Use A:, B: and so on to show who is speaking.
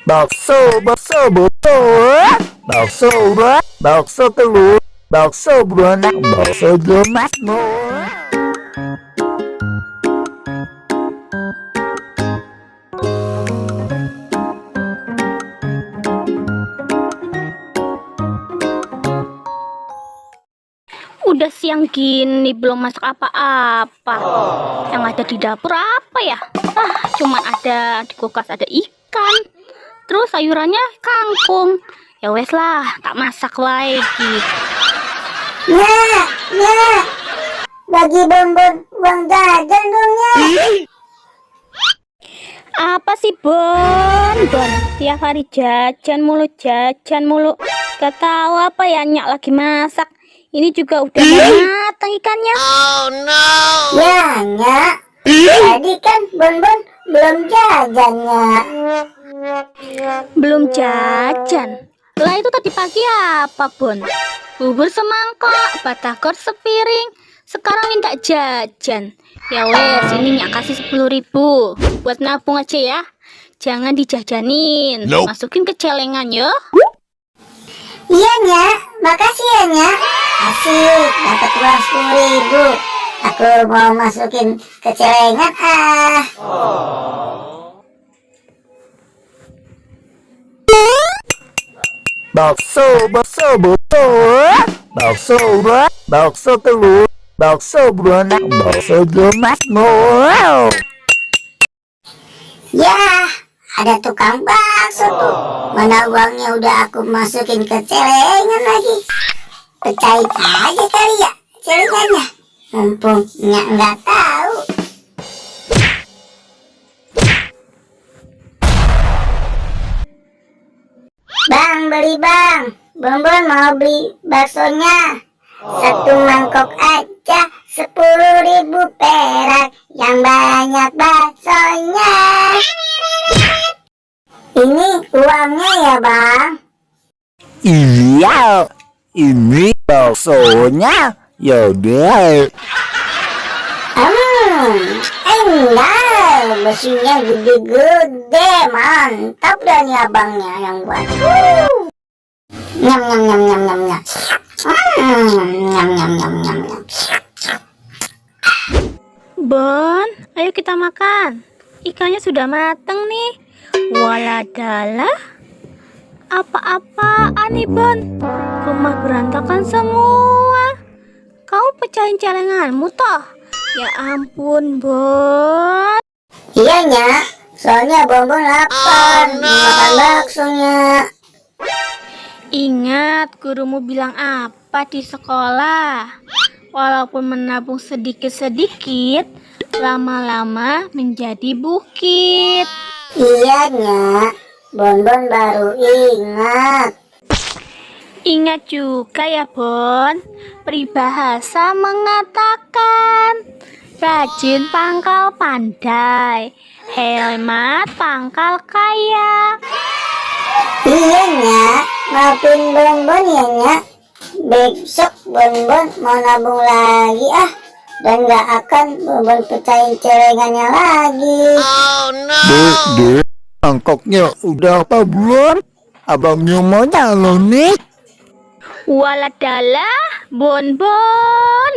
A: Bakso, bakso butut, bakso urat, bakso telur, bakso beranak, bakso gemasmu.
B: Udah siang gini belum masak apa-apa. Yang ada di dapur apa ya? Cuman ada di kulkas ada ikan. Terus sayurannya kangkung. Ya wes lah, tak masak lagi.
C: Nah, bagi bonbon uang jajan dong ya.
B: Apa sih Bon? Tiap hari jajan mulu, jajan mulu. Gak tahu apa ya, Nyak lagi masak. Ini juga udah matang ikannya.
D: Oh no.
C: Ya, Nyak. Tadi kan bonbon belum jajannya.
B: Belum jajan. Lah itu tadi pagi apa Bon? Bubur semangkok, batagor sepiring. Sekarang minta jajan. Ya wes, ini Nyak kasih 10.000 buat nabung aja ya. Jangan dijajanin.
D: Nope.
B: Masukin ke celengan yo.
C: Iya, Nyak. Makasih ya, Nyak. Asik, dapat uang 10.000. Aku mau masukin ke celengan.
A: Bakso, bakso butut, bakso urat, bakso telur, bakso beranak, bakso gemasmu.
C: Ya, ada tukang bakso tuh. Mana uangnya udah aku masukin ke celengan lagi. Pecahin aja kali ya celengannya. Mumpung Nyak nggak tahu. Bang, beli bang. Bonbon mau beli baksonya. Satu mangkok aja 10.000 perak. Yang banyak baksonya. Ini uangnya ya bang.
A: Iya, ini baksonya. Yaudah.
C: Enak, besinya gede-gede, mantap dah nih abangnya yang buat. Nyam nyam nyam nyam nyam nyam. Nyam nyam nyam nyam nyam.
B: Bon, ayo kita makan. Ikannya sudah mateng nih. Waladalah. Apa-apaan nih Bon? Rumah berantakan semua. Kau pecahin celenganmu toh? Ya ampun Bon.
C: Iya Nyak, soalnya bonbon lapar, makan baksonya.
B: Ingat gurumu bilang apa di sekolah? Walaupun menabung sedikit-sedikit, lama-lama menjadi bukit.
C: Iya Nyak, bonbon baru ingat.
B: Ingat juga ya Bon, peribahasa mengatakan rajin pangkal pandai, hemat pangkal kaya.
C: Iya Nyak, maafin bonbon ya Nyak. Besok bonbon mau nabung lagi dan gak akan bonbon pecahin celengannya lagi.
D: Oh no.
A: Dek, mangkoknya udah apa belum? Abangnya mau nyalon nih.
B: Waladalah, bonbon.